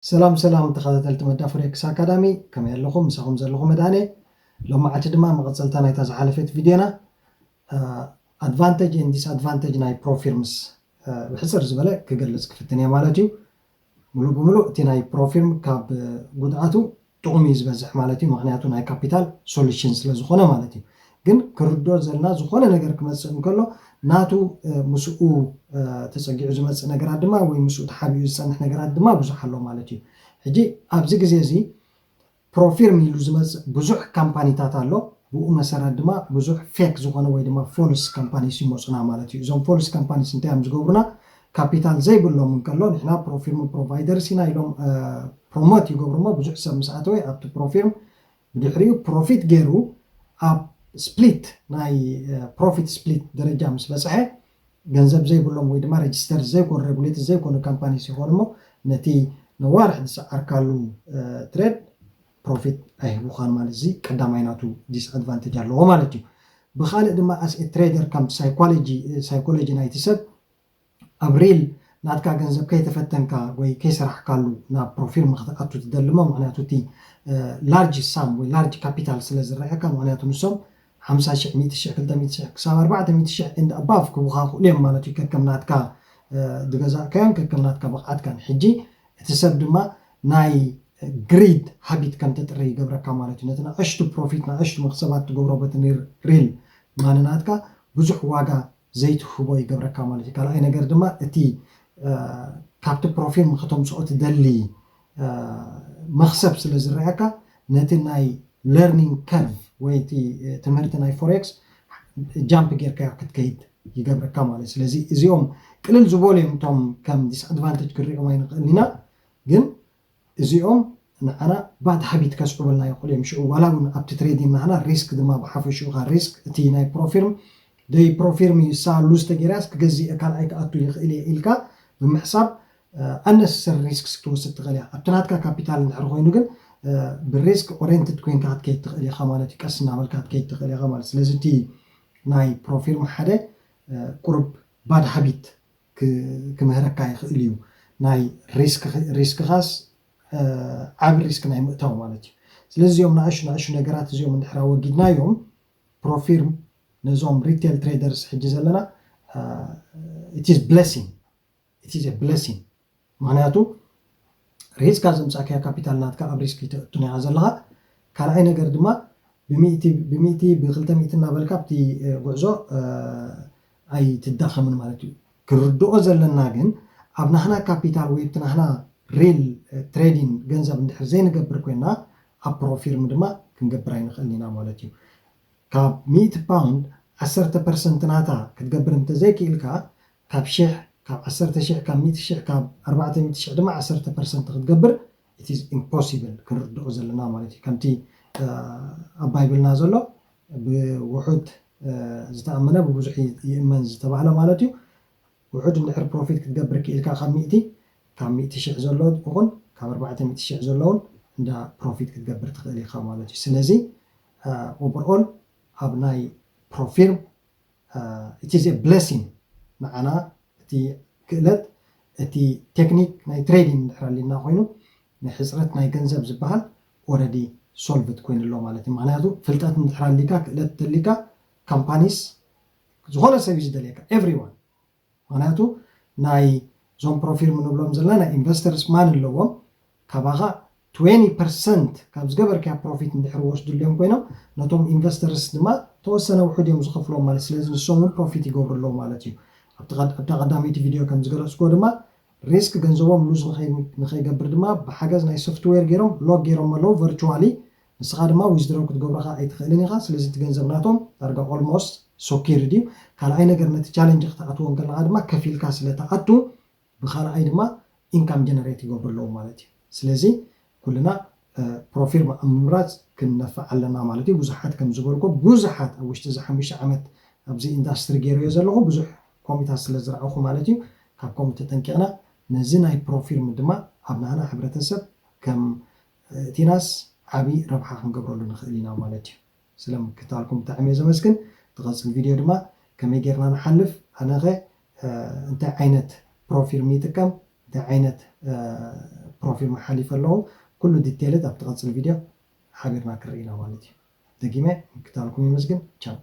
ሰላም ሰላም ተኸታተልቲ መዳ ፎሬክስ ኣካዳሚ፣ ከመይ ኣለኹም? ምሳኹም ዘለኹ መድሃኔ። ሎም መዓልቲ ድማ መቐጸልታ ናይታ ዝሓለፈት ቪድዮና ኣድቫንቴጅ ኤንድ ዲስኣድቫንቴጅ ናይ ፕሮፊርምስ ብሕጽር ዝበለ ክገልጽ ክፍትን እየ ማለት እዩ። ሙሉእ ብሙሉእ እቲ ናይ ፕሮፊርም ካብ ጉድኣቱ ጥቕሚ እዩ ዝበዝሕ ማለት እዩ። ምክንያቱ ናይ ካፒታል ሶሉሽን ስለ ዝኾነ ማለት እዩ። ግን ክርድኦ ዘለና ዝኾነ ነገር ክመጽእ እንከሎ ናቱ ምስኡ ተጸጊዑ ዝመጽእ ነገራት ድማ ወይ ምስኡ ተሓቢኡ ዝጸንሕ ነገራት ድማ ብዙሕ ኣሎ ማለት እዩ። ሕጂ ኣብዚ ግዜ እዚ ፕሮፊርም ኢሉ ዝመጽእ ብዙሕ ካምፓኒታት ኣሎ። ብኡ መሰረት ድማ ብዙሕ ፌክ ዝኾነ ወይ ድማ ፎልስ ካምፓኒስ ይመፁና ማለት እዩ። እዞም ፎልስ ካምፓኒስ እንታይ እዮም ዝገብሩና? ካፒታል ዘይብሎም እንከሎ ንሕና ፕሮፊርም ፕሮቫይደርስ ኢና ኢሎም ፕሮሞት ይገብሩ እሞ ብዙሕ ሰብ ምስ ኣተወ ኣብቲ ፕሮፊርም ብድሕሪኡ ፕሮፊት ገይሩ ኣብ ስፕሊት ናይ ፕሮፊት ስፕሊት ደረጃ ምስ በፅሐ ገንዘብ ዘይብሎም ወይ ድማ ሬጅስተር ዘይኮኑ ሬጉሌት ዘይኮኑ ካምፓኒስ ይኾኑ እሞ ነቲ ነዋርሕ ዝሰዓርካሉ ትሬድ ፕሮፊት ኣይህቡኻን ማለት እዚ ቀዳማይ ናቱ ዲስኣድቫንቴጅ ኣለዎ ማለት እዩ። ብኻልእ ድማ ኣስ ትሬደር ከም ሳይኮሎጂ ሳይኮሎጂ ናይቲ ሰብ ኣብ ሪል ናትካ ገንዘብ ከይተፈተንካ ወይ ከይሰራሕካሉ ናብ ፕሮፊርም ክትኣቱ ትደልሞ ምክንያቱ እቲ ላርጅ ሳም ወይ ላርጅ ካፒታል ስለ ዝረኣየካ ምክንያቱ ንሶም ሓምሳ ሽሕ ሚእቲ ሽሕ ክልተ ሚእቲ ሽሕ ክሳብ ኣርባዕተ ሚእቲ ሽሕ and above ክቡኻ ክእሉ እዮም ማለት እዩ ከከም ናትካ ዝገዛእካዮን ከከም ናትካ ብቕዓትካን ሕጂ እቲ ሰብ ድማ ናይ ግሪድ ሃቢት ከም ተጥሪ ይገብረካ ማለት እዩ ነቲ ንኣሽቱ ፕሮፊት ንኣሽቱ መክሰባት ትገብሮ በቲ ሪል ማንናትካ ብዙሕ ዋጋ ዘይትህቦ ይገብረካ ማለት እዩ ካልኣይ ነገር ድማ እቲ ካብቲ ፕሮፊርም ከተምፅኦ ትደሊ መክሰብ ስለ ዝረኣየካ ነቲ ናይ ለርኒንግ ከርቭ ወይ እቲ ትምህርቲ ናይ ፎሬክስ ጃምፕ ጌርካዮ ክትከይድ ይገብረካ ማለት እዩ ስለዚ እዚኦም ቅልል ዝበሉ እዮም እቶም ከም ዲስኣድቫንቴጅ ክንሪኦም ኣይንኽእል ኢና ግን እዚኦም ንዓና ባድ ሃቢት ከስዕቡልና ይኽእሉ እዮም ሽዑ ዋላ እውን ኣብቲ ትሬዲንግ ንዓና ሪስክ ድማ ብሓፈሽኡ ካ ሪስክ እቲ ናይ ፕሮፊርም ደይ ፕሮፊርም ይሳ ሉዝ ተገይራስ ክገዝእ ካልኣይ ክኣቱ ይኽእል እየ ኢልካ ብምሕሳብ ኣነሰሰሪ ሪስክስ ክትወስድ ትኽእል እያ ኣብቲ ናትካ ካፒታል እንድሕር ኮይኑ ግን ብሪስክ ኦሬንትድ ኮይንካ ክትከይድ ትኽእል ኢኻ ማለት እዩ ቀስ እናበልካ ክትከይድ ትኽእል ኢኻ ማለት ስለዚ እቲ ናይ ፕሮፊርም ሓደ ቁሩብ ባድ ሃቢት ክምህረካ ይኽእል እዩ ናይ ሪስክኻስ ዓብ ሪስክ ናይ ምእታው ማለት እዩ ስለዚ እዚኦም ንኣሹ ንኣሹ ነገራት እዚኦም እንድሕር ኣወጊድናዮም ፕሮፊርም ነዞም ሪቴል ትሬደርስ ሕጂ ዘለና it is blessing it is a blessing ምክንያቱ ሪስካ ዘምፃእካዮ ካፒታል ናትካ ኣብ ሪስክ ይተእቱን ኢኻ ዘለኻ ካልኣይ ነገር ድማ ብሚእቲ ብክልተ ሚእቲ እናበልካ ኣብቲ ጉዕዞ ኣይትዳኸምን ማለት እዩ ክርድኦ ዘለና ግን ኣብ ናህና ካፒታል ወይ ኣብቲ ናህና ሪል ትሬዲንግ ገንዘብ እንድሕር ዘይንገብር ኮይና ኣብ ፕሮፊርም ድማ ክንገብር ኣይንኽእል ኢና ማለት እዩ ካብ ሚእቲ ፓውንድ ዓሰርተ ፐርሰንት ናታ ክትገብር እንተዘይክኢልካ ካብ ሽሕ ካብ ዓሰርተ ሽሕ ካብ ሚእቲ ሽሕ ካብ ኣርባዕተ ሚእቲ ሽሕ ድማ ዓሰርተ ፐርሰንት ክትገብር it is impossible ክንርድኦ ዘለና ማለት እዩ ከምቲ ኣብ ባይብልና ዘሎ ብውሑድ ዝተኣመነ ብብዙሕ ይእመን ዝተባህለ ማለት እዩ ውሑድ እንድሕር ፕሮፊት ክትገብር ክኢልካ ካብ ሚእቲ ካብ ሚእቲ ሽሕ ዘሎ ይኹን ካብ ኣርባዕተ ሚእቲ ሽሕ ዘለውን እንዳ ፕሮፊት ክትገብር ትኽእል ኢኻ ማለት እዩ ስለዚ ኦቨርኦል ኣብ ናይ ፕሮፊርም it is a blessing ንዓና እቲ ክእለት እቲ ቴክኒክ ናይ ትሬዲንግ እንድሕር ኣሊና ኮይኑ ናይ ሕፅረት ናይ ገንዘብ ዝበሃል already solved ኮይኑ ኣሎ ማለት እዩ ምክንያቱ ፍልጠት እንድሕር ኣሊካ ክእለት ተሊካ ካምፓኒስ ዝኾነ ሰብ እዩ ዝደልየካ everyone ምክንያቱ ናይ ዞም ፕሮፊርም ንብሎም ዘለና ናይ ኢንቨስተርስ ማን ኣለዎም ካባኻ twenty percent ካብ ዝገበርካያ ፕሮፊት እንድሕር ወስድልዮም ኮይኖም ነቶም ኢንቨስተርስ ድማ ተወሰነ ውሑድ እዮም ዝኸፍሎም ማለት ስለዚ ንሶም እውን ፕሮፊት ይገብሩ ኣለዉ ማለት እዩ ኣብታ ቀዳመይቲ ቪድዮ ከም ዝገለፅኩዎ ድማ ሪስክ ገንዘቦም ሉዝ ንኸይገብር ድማ ብሓገዝ ናይ ሶፍትዌር ገይሮም ሎክ ገይሮም ኣለዉ ቨርቹዋሊ ንስኻ ድማ ዊዝድሮው ክትገብሮ ከዓ ኣይትኽእልን ኢኻ ስለዚ እቲ ገንዘብ ናቶም ዳርጋ ኦልሞስት ሶኪር ድዩ ካልኣይ ነገር ነቲ ቻለንጅ ክትኣትዎ እንከለካ ድማ ከፊልካ ስለ ትኣቱ ብካልኣይ ድማ ኢንካም ጀነሬት ይገብሩ ኣለዉ ማለት እዩ ስለዚ ኩልና ፕሮፊርም ኣብ ምምራፅ ክንነፍዕ ኣለና ማለት እዩ ብዙሓት ከም ዝበልኮ ብዙሓት ኣብ ውሽጢ እዚ ሓሙሽተ ዓመት ኣብዚ ኢንዳስትሪ ገይረዮ ዘለኹ ብዙሕ ኮሚታት ስለ ዝረኣኹ ማለት እዩ ካብ ከምኡ ተጠንቂቕና ነዚ ናይ ፕሮፊርም ድማ ኣብ ናህና ሕብረተሰብ ከም እቲናስ ዓብዪ ረብሓ ክንገብረሉ ንኽእል ኢና ማለት እዩ ስለምክታልኩም ብጣዕሚ እየ ዘመስግን ትቐፅል ቪድዮ ድማ ከመይ ጌርና ንሓልፍ ኣነኸ እንታይ ዓይነት ፕሮፊርም ይጥቀም እንታይ ዓይነት ፕሮፊል መሓሊፈ ኣለኹ፣ ኩሉ ዲቴይልድ ኣብ ትቐፅል ቪድዮ ሓቢርና ክርኢ ኢና ማለት እዩ። ደጊመ ምክታልኩም ይመስግን። ቻው።